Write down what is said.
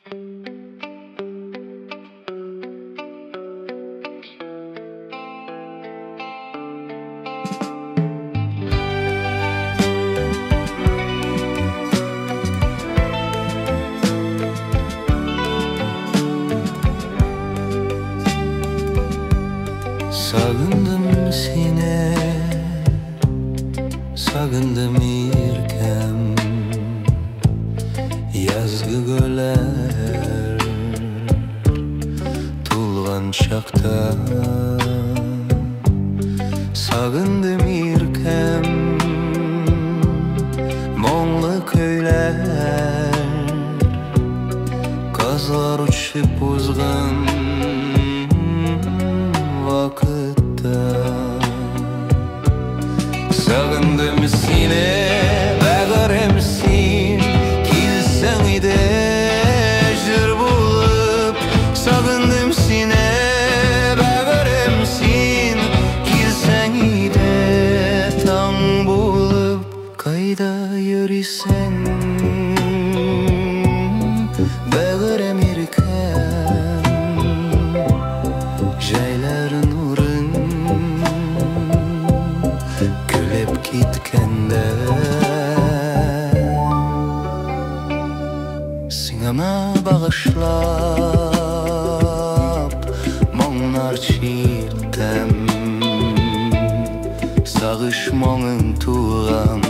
Сагындым сине, сагындым иркәм. Язгы гөлләр тулган чакта. Сагындым иркәм, моңлы көйләр, казлар учып узган вакытта. Сагындым сине, бәгырем, син килсәң иде җыр булып. Сагындым сине, бәгырем, син килсәң иде таң булып. Кайда йөрисең, бәгырем, иркәм? Җәйләр нурын көлеп киткәндә, сиңа багышлап моңнар чиртәм. Сагыш моңын туган